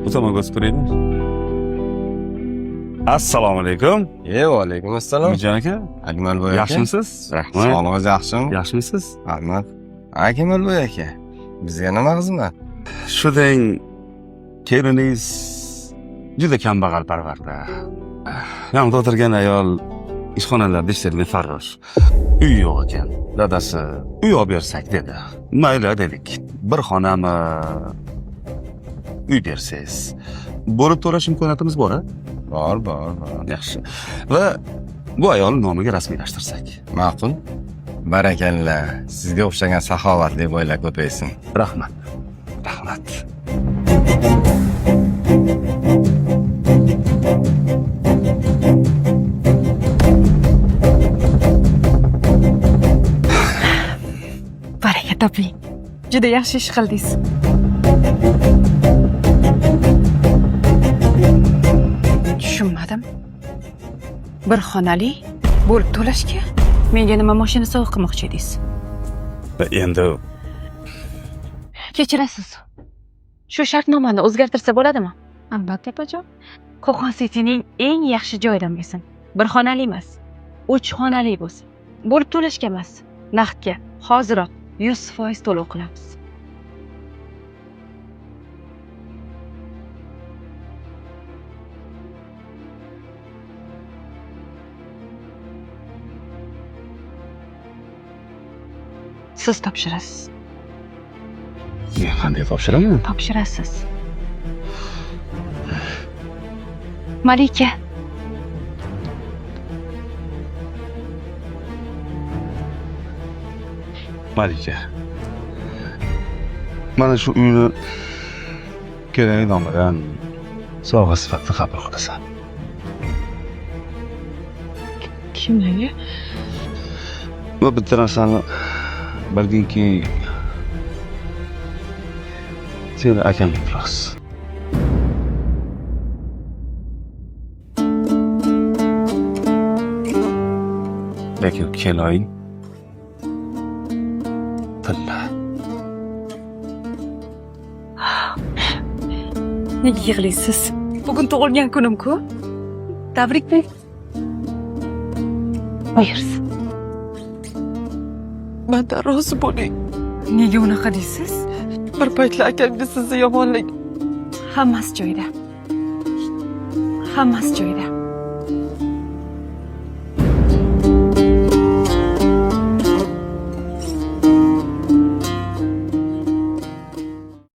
Bu tomonga o'tib ko'raylik. Assalomu alaykum. Va alaykum assalom. Umidjon aka, Akmalboy aka. yaxshimisiz? Rahmat. Sog'lig'ingiz yaxshimi? Yaxshimisiz? Rahmat. Akmalboy aka, bizga nima xizmat? Shu deng keliningiz juda kambag'al parvarda. Yonida o'tirgan ayol ishxonalarda ishlaydigan farrosh. Uyi yo'q ekan. Dadasi uy olib bersak dedi. Mayli dedik. Bir xonami uy bersangiz. Bo'lib to'lash imkoniyatimiz bor, a? Bor, bor, bor. Yaxshi. Va bu ayol nomiga rasmiylashtirsak. Ma'qul. Barakalla. Sizga o'xshagan saxovatli boylar ko'paysin. Rahmat. Rahmat. Baraka toping. Juda yaxshi ish qildingiz. Tushunmadim. Bir xonali bo'lib to'lashga menga nima mashina sovg'a qilmoqchi edingiz? Endi Kechirasiz. Shu shartnomani o'zgartirsa bo'ladimi? Albatta, opajon. Qo'qon Cityning eng yaxshi joyidan bo'lsin. Bir xonali emas, uch xonali bo'lsin. Bo'lib to'lashga emas, naqdga. Hoziroq 100% to'lov qilamiz. Siz topshirasiz. Men qanday topshiraman? Topshirasiz. Malika. Malika. Mana shu uyni keling nomidan sovg'a sifatida qabul qilasan. Kimlarga? Va bitta narsani bilginki, seni akam iflos. Lekin keloying tilla. Nega yig'laysiz? Bugun tug'ilgan kunim-ku. Tabriklang. Buyursin. Mandan rozi bo'ling. Nega unaqa deysiz? Bir paytlar akamga sizni yomonlik Hammasi joyida. Hammasi joyida.